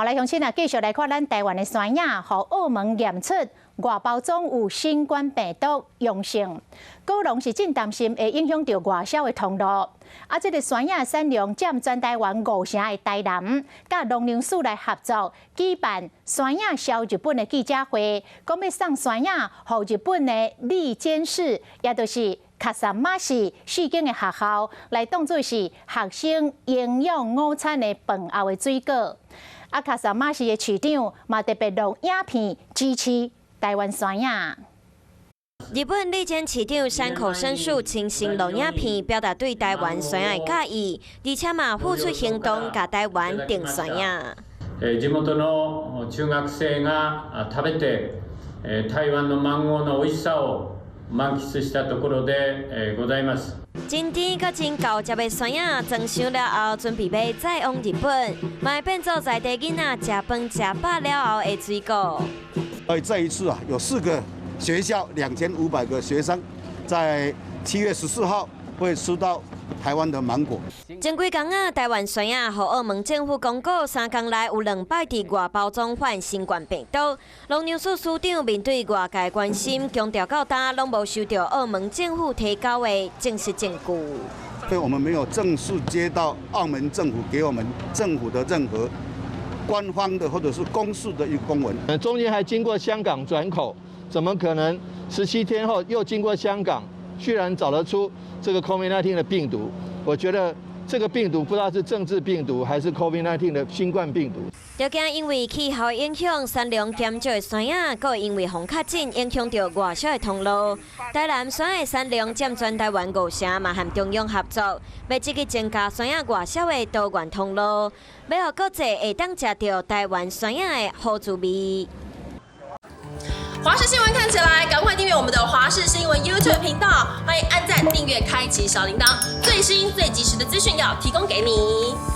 好來，鄉親啊，繼續來看咱台灣的酸葉，予澳門驗出外包裝有新冠病毒陽性，果農是真擔心會影響著外銷的通路。啊，這个酸葉產量佔全台灣五成的台南，佮農糧署來合作舉辦酸葉銷日本的記者會，講欲送酸葉予日本的笠間市，也就是笠間市四間的學校來當做是學生營養午餐的飯後的水果。啊，笠間市的市長嘛特別錄影片支持台灣酸葉。日本笠間市長山口勝樹親身錄影片，表達對台灣酸葉的佮意，而且嘛付出行動，共台灣訂酸葉。地元の中学生が食べて台灣のマンゴーの美味しさを満喫したところでございます。真甜閣真厚汁的酸葉裝箱了後，準備欲載往日本，嘛會變做在地囡仔食飯食飽了後的水果。所以這一次啊，有四個學校2500個學生，在7月14號會吃到台灣的芒果。前幾工啊，台灣酸葉予澳門政府公告，3工內有兩擺佇外包裝發現新冠病毒。農糧署署長面對外界關心，強調到今攏無收著澳門政府提交的正式證據。所以我們沒有正式接到澳門政府給我們政府的任何官方的或者是公示的一個公文。中間還經過香港轉口，怎麼可能17天後又經過香港，居然找得出這個 COVID-19 的病毒？我覺得這個病毒不知道是政治病毒還是 COVID-19 的新冠病毒。著驚因為氣候影響，產量減少的酸葉，閣因為予確診影響著外銷的通路。台南酸葉產量佔全台灣五成，嘛和中央合作，欲積極增加酸葉外銷的多元通路，欲予國際會當食著台灣酸葉的好滋味。華視新聞看起來，趕快訂閱我們的華視新聞 YouTube 頻道，歡迎按讚、訂閱、開啟小鈴鐺，最新最及時的資訊要提供給你。